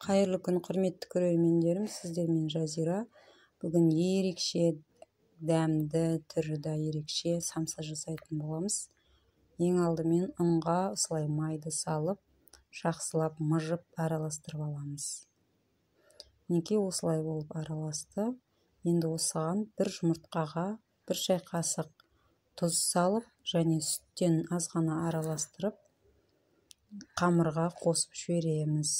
Қайырлы күн, құрметті көрермендерім, сіздермен Жазира. Бүгін ерекше дәмді, түрі де ерекше самса жасайтын боламыз. Ең алдымен ұнға осылай майды салып, жақсылап мыжып араластырып аламыз. Мінекей осылай болып араласты. Енді осыған бір жұмыртқаға бір шай қасық тұз салып және сүттен аз ғана араластырып қамырға қосып жібереміз.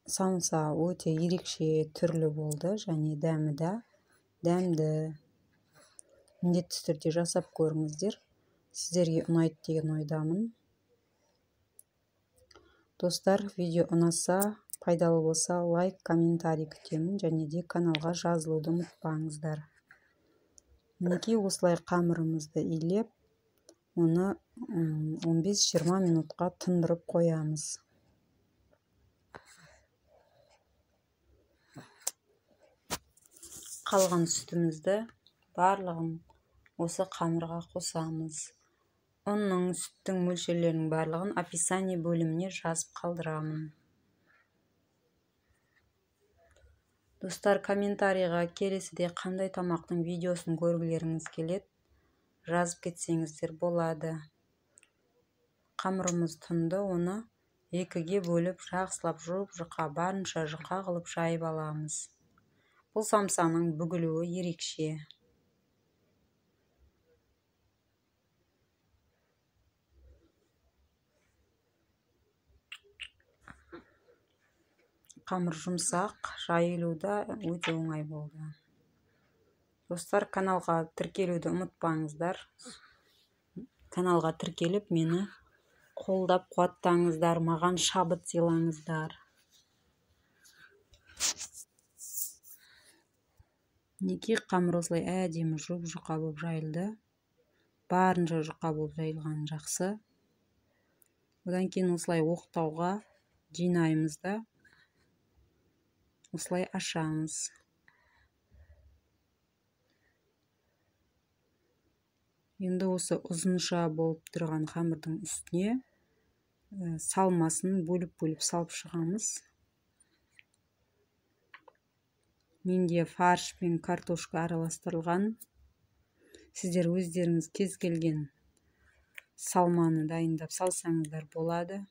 Самса өте ерекше түрлі болды және дәмі де дәмді. Міндетті түрде жасап көріңіздер. Сіздерге ұнайды деген ойдамын. Достар, видео ұнаса, пайдалы болса, лайк, комментарий күтемін және де каналға жазылуды ұмытпаңыздар. Мінекей осылай қамырымызды илеп, оны 15-20 минутқа тындырып қоямыз. Қалған сүтімізді барлығын осы қамырға қосамыз. Ұнның, сүттің мөлшерлерінің барлығын описание бөліміне жазып қалдырамын. Достар, комментарийға келесіде қандай тамақтың видеосын көргілеріңіз келеді, жазып кетсеңіздер болады. Қамырымыз тұнды, оны екіге бөліп жақсылап жұп-жұқа, барынша жұқа қылып жайып аламыз. Бұл самсаның бүгілуі ерекше. Қамыр жұмсақ, жайылу да өте оңай болды. Достар, каналға тіркелуді ұмытпаңыздар. Каналға тіркеліп, мені қолдап қуаттаңыздар, маған шабыт сыйлаңыздар. Мінекей қамыр осылай әдемі жұп-жұқа болып жайылды. Барынша жұқа болып жайылған жақсы. Одан кейін осылай оқтауға жинаймыз да, осылай ашамыз. Енді осы ұзынша болып тұрған қамырдың үстіне салмасын бөліп-бөліп салып шығамыз. Менде фарш пен картошка араластырылған. Сіздер өздеріңіз кез келген салманы дайындап салсаңыздар болады.